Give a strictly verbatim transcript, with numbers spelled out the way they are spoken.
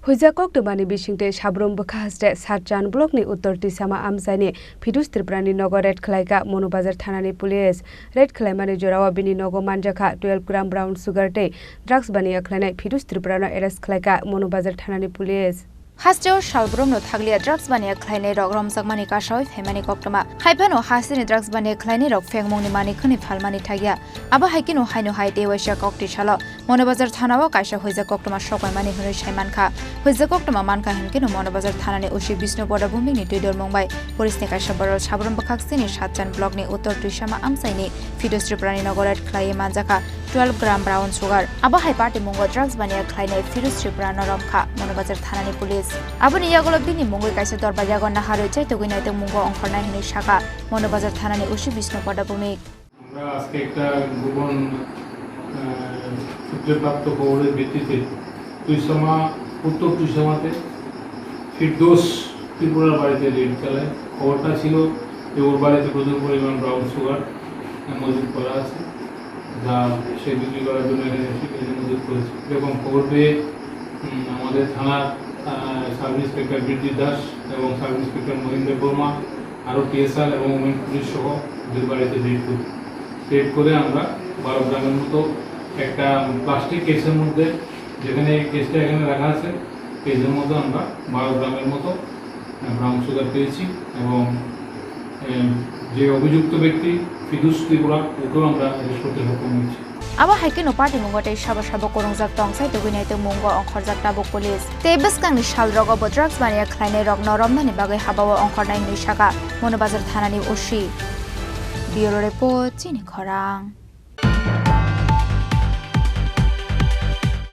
Huijak koktwmani bisingtwi Sabrum bwkha haste Satchan blockni uttor Tisama amchaini Fidus Tripuranw nogo raid khlaikha Monobazar thanani police. Raid khlaimani jorao bini nogo manjakha twelve gram brown sugar tei drugs baniya khlainai Fidus Tripuranw arrest khlaikha Monobazar thanani police. Hasteo salbrumno thakliya drugs baniya khlainairok romjakmani kasawi phaimani koktwma. Haiphano hasteni drugs baniya khlainairok phengmungni manwi khwnwi phalmani thakya. Abo hai kheno haino hai tei waisa koktwi salo Monobazar thanao kaisa huijak koktwma sokmaimani hwnwi sai mankha. Huijak koktwma mankha hwnkheno Monobazar thanani O C Bishnu Pada Bhumikni twidulmung bai police ni kaisa borok Sabrum bwkhaksini Satchan blockni uttor Tuisama amchaini Fidus Tripuranw nogo raid khlaiwi manjakha twelve gram brown sugar. Abo hai patimungo drugs baniya khlainai Fidus Tripuranw romkha Monobazar thanani police. Aboni yagulo bini mungwi kaisa dorbar yago naharwi chaitugwi naitugmungo ongkhornai hwnwi sakha Monobazar thanani O C Bishnu Pada Bhumik. আমরা আজকে একটা গোপন, আহ, সূত্রে প্রাপ্ত খবরের ভিত্তিতে তুইসামা, উত্তর তুইসামাতে ফিরদৌস ত্রিপুরার বাড়িতে রেড চালায়। খবরটা ছিল যে ওর বাড়িতে প্রচুর পরিমাণ ব্রাউন সুগার মজুত করা আছে, যা সে বিক্রি করার জন্য এখানে এসে, এখানে মজুত করেছে। এরকম খবর পেয়ে, উম, আমাদের থানার, আহ, সাব ইন্সপেক্টর বীরজিৎ দাস এবং সাব ইন্সপেক্টর মহিন্দ্র বর্মা আরও টিএসআর এবং উমেন পুলিশ সহ ওদের বাড়িতে রেড করি। রেড করে আমরা বারো গ্রামের মতো একটা প্লাস্টিক কেসের মধ্যে, যেখানে এই কেসটা এখানে রাখা আছে, কেসের মধ্যে আমরা বারো গ্রামের মতো, আহ, ব্রাউন সুগার পেয়েছি এবং, আহ, যে অভিযুক্ত ব্যক্তি ফিদুস ত্রিপুরা, ওকেও আমরা অ্যারেস্ট করতে সক্ষম হয়েছি। Abo hai kheno patimungo tei sabo sabo kwrwngjak tong sai tugwi naitugmungo ongkhorjak tabuk police. Tei bwskangni salrogo bo drugs baniya khlainairokno romnani bagwi habao ongkhornai hwnwi sakha Monobazar thanani O C. Bureau report, Chini Khorang.